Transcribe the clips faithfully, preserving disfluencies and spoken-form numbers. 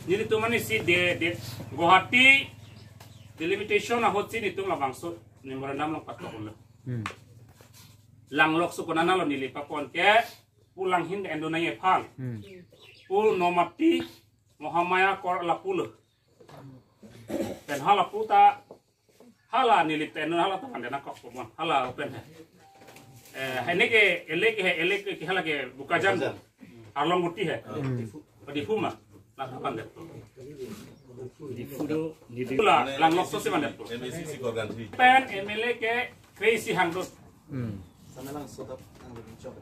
Nelitum ani si de, de, Guwahati delimitation ahut si nelitum labangso memorandum along patok lo. Hmm. Langlokso konatlo neli papon ke, pu Langhin endonai ephal. Hmm. Pu Nomati Mahamaya Kor lapu lo. Pen halapu ta hala neli pen hala ta pande na kok pomon. Hala pen he. Eh, hene ke elek he, elek ke hala ke Bokajan. Bokajan. Arlong Buti he. Hmm. Diphu ma. La ta pande. Diphu do, Diphu. La, Langlokso si pande. M A C si korgan si. Pen M L A ke kre isi hangdun. Hmm. Sana lang sotap ang lebih cok.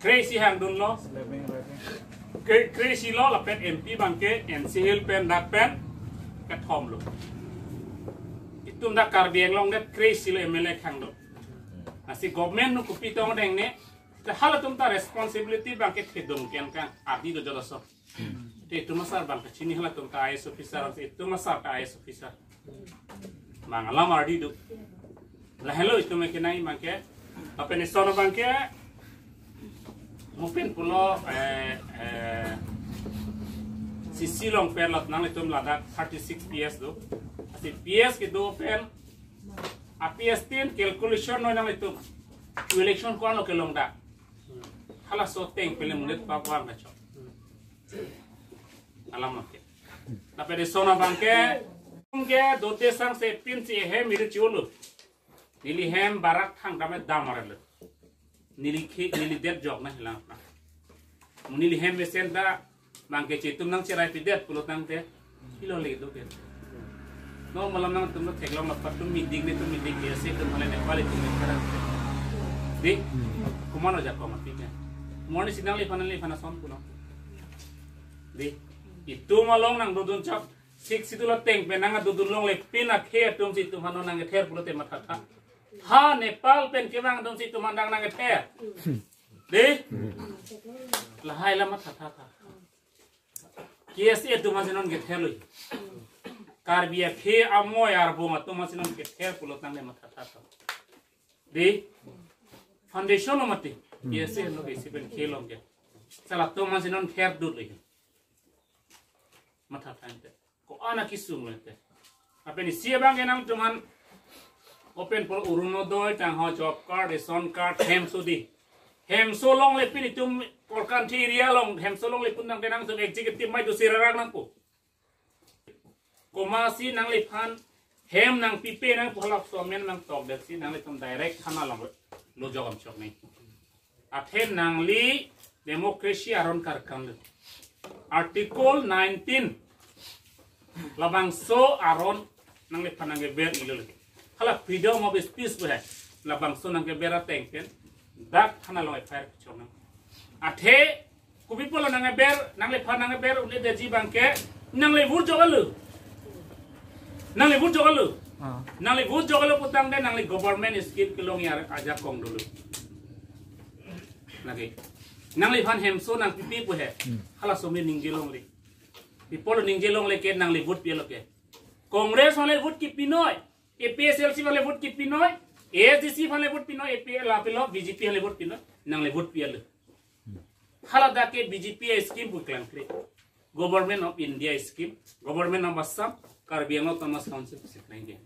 Kre isi hangdunlo. Kre, kre isi lo lapen M P abangke N C Hills pen dak pen kethom lo. Itum dak Karbi Anglong det kre isi lo M L A hangdun. Lasi government nu kopi tong deng ne. Te halatum ta responsibility abangke thedung ken kang adi do jodoso. Te itum asar abangke chini halatum ta I A S officer, itum asar ta I A S officer. Bang alam ardi do. Lahelo itum ke nai abangke. Lapen ison abangke. Mo pen pulo, eh, eh, C C along pen lot nanglitum ladak thirty six P S do. Si P S kedo pen. A P S tin calculation noi nanglitum. Election ko-anlo kelong dak. Halaso ateng pen le monit pa pa kachok. Alam ke. Lapen ison abangke, ke dote sangse pinsi hem iri chiolo. Neli hem barak thang dam dam arlo. Neli ke, neli det jok na hilang na. Mo neli hem mesen ta abangke chetum nangcherai pidet pulo tangte. Hilo le do ke. No malam nangtum no theklong lapat tum meeting ne tum meeting ke se tum hale Nepali tum ne karan. Di? Komatlo jakong api ke. Mo neli si nangliphan nangliphan ason pulo. Di? Itum along nangdodun chok. Sik situ la teng pen nangdodun longle pin akhe atum si itum aphan nangther pulote mathatha. Ha Nepal pen kevang atum si itum aphan nangther. Di? Lahai la mathatha. K S A atum aphan si non kether lo. Karbi akhei amoi arbung atum aphan si non kether pulo tangte mathatha. Di? Foundation lo mati. K S A lo ke si pen khei long ke. Sala atum aphan si non ther dut lo. Mathatha ante. Ko-an akesung lo ante. Lapen isi abangke nangtum aphan open pulo Orunodoi, tangho job card, ration card, hemso di. Hemso longle pin itum Korkanthi area along, hemso longle pin nangke nangtum executive mai do sirarak nangpo. Komatsi nangliphan hem nangpipe nangpo halahei amen nangtokdet si nanglitum direct thana along lo jok am chok ni. Athe nangli democracy aron karkam lo. Article nineteen labangso aron nangliphan nangkeber ilo lagi. Hala freedom of speech pu hai. Labangso nangkeber ateng pen dak thana along F I R kechok nang. Athe kopi pulo nangkeber, nangliphan nangkeber un-edetji abangke, nangli vote jok-etlo. Nangli vote jok-etlo. Ah. Nangli vote jok-etlo pu tangte nangli government scheme kelongji ajakong dolo. Lagi. Nangliphan hemso nangpipe pu he. Hmm. Halaso me ningje longle. Kopi pulo ningje longle ke nangli vote pilo ke. Congress aphan le vote kepinoi. A P H L C aphan le vote kepinoi, A S D C aphan le vote pinoi, A P L apilo, B J P aphan le vote pinoi, nangli vote pi-etlo. Hala dak ke B J P scheme pu klangkri. Government of India scheme, Government of Assam, Karbi Anglong Autonomous Council si klangkri.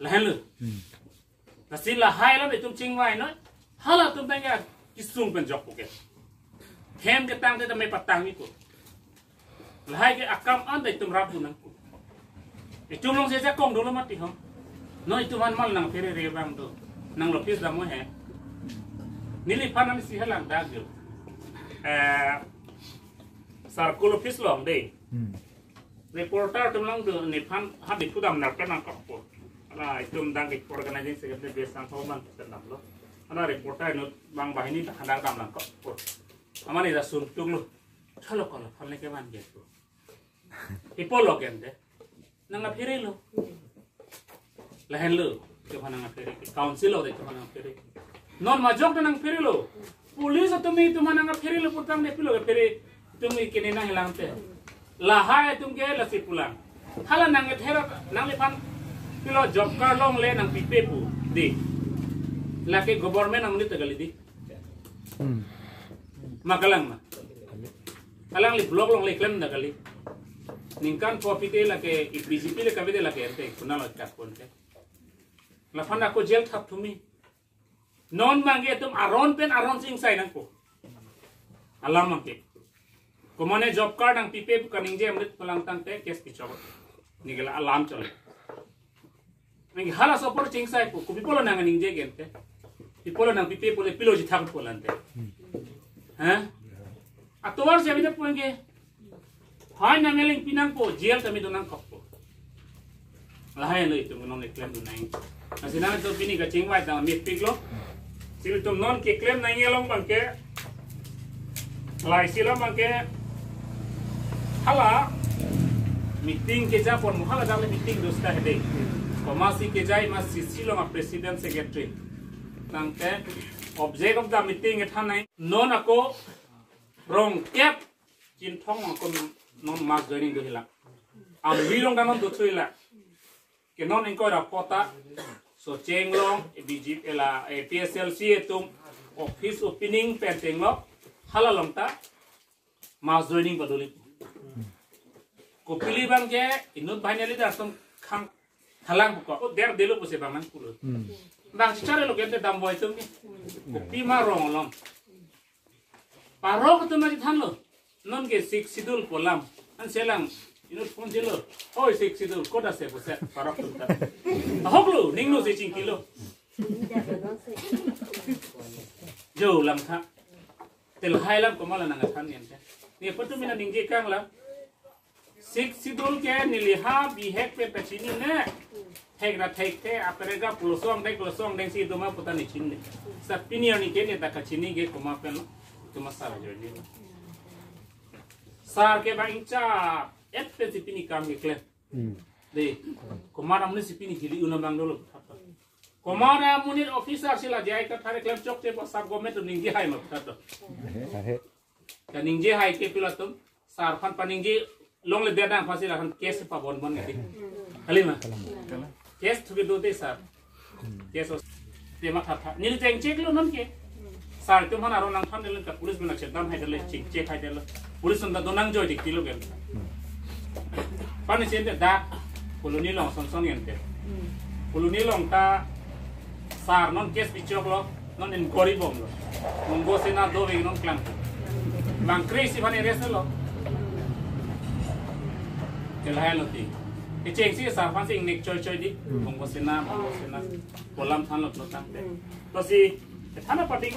Lahenlo. Hmm. Lasi lahai alam itum chingvai noi. Halatum tangka kesung pen jok puke. Hem ketangte tame patang iko. Lahai ke akam anta itum rap nangpo. Itum along si ajakong dolo mati ho. No itum aphan mal nangphere re abang do. Nanglo office dam he. Neliphan nang si halang dak jo. Eh, circle office along de. Hmm. Reporter atum lang do, nephan ha Diphu damnang pen nangkokpo. Ana itum dang ik organizing secretary Besang Thoman pen damlo. Ana reporter inut bang banghini dak damnangkokpo. Amat ne da sungtung lo. Chalo kolo phan le kevan ke tu. Ipo lo ken de. Nangpherelo. Lahenlo, itum aphan nangphere. Council lo de itum aphan nangphere. Non majok nangpherelo. Police atum itum aphan nangpherelo pu tangte pilo kephere, itum ke ne nanghelangte. Lahai atum ke lasi pulang. Hala nangther nangliphan pilo job card longle nangpipe pu. Di. Lake government nangli tagali di. Hmm. Ma kalang ma. Alangli block along le klem da kali. Ningkan pho pite lake, B J P le kave de lake ente, konat lo kat ponte. Laphan ako jail thap thumi. Non abangke itum aron pen aron si ingsai nangpo. Alam abangke. Komatne job card nangpipe pu kaningje amrit palang tangte case pichok. Neli ke la alam chole. Neli halaso apor chingsaipo. Kopi pulo nang ningje ke ente. Pi pulo nangpipe pule pilo jithak pulo ante. Ha? Atovar si abidi pu abangke. Hai nang eling pinangpo, jail tame do nangkokpo. Lahai lo itum non le klemdun nang. Lasi nangtum pini kachingvai tang mepiklo. Si itum non keklem nangji along abangke, laisi along abangke, hala meeting keja pon mo, hala dak le meeting do seta hedi. Komatsi kejai ma C C along a president secretary. Tangte object of the meeting kethan nang. Non ako rong kep Chinthong ako non mass joining do hila. Amri along ta non dothu hila. Ke non ingkoi ra pota. Socheng along, A B G, ela, A P S L C atum, office opening pen tenglo, hala along ta, mass joining padoli. Kopili abangke, inut banghini leader atum khang, halang buka, oh, der delo pusi bang nangpulo. Hmm. Bang si chare lo ke ente damboi atum ke. Kopima rong along. Parok atum nangchethanlo. Non ke Sixth Schedule pu alam. Anselang inut phone chelo. Oi, Sixth Schedule, koda se pusi parok atum ta. Ahok lo, ning lo si chingkilo. Jo lam tha. Te lahai alam komat la nangthan ninte. Ne patu mina ningje kang la. Sixth Schedule ke neli ha bihek pen kachinine. Thek ra thekthe, a paragraph pulo song dek, pulo song dek si doma puta ne chinine. Sa pini arni ke ne ta kachini ke komat pen lo. Tuma sar ajoine. Sar ke bang cha et pen si pini kam keklem. Hmm. Dei, komat amonit si pini hili un abang dolo. Komat amonit officer si la J I Kathar klem chokche pa sub government atum ningje hai ma puthato. Ahe. Kaningje hai ke pilo atum, sar aphan paningje longle det nang aphansi la aphan case pabon bon nge. Kali ma? Case thu kedo te sar. Case os-, te matha tha. Neli chengcheklo non ke. Sar atum aphan aron nangthan detlo, police atum nangchedam hai detlo, chingchek hai detlo. Police atum ta do nangjoidik tilo ke. Pani si ente dak colony along son son ente. Colony along ta sar non case pichoklo, non inquiry bomlo. Bongosena dovek non klang. Bang kre isi aphan arrest lo. Ke lahai lo ti. Kechengsi sar aphansi ingnek choi choi di. Bongosena, Bongosena. Pu alam thanlo pulo tangte. Lasi, thana party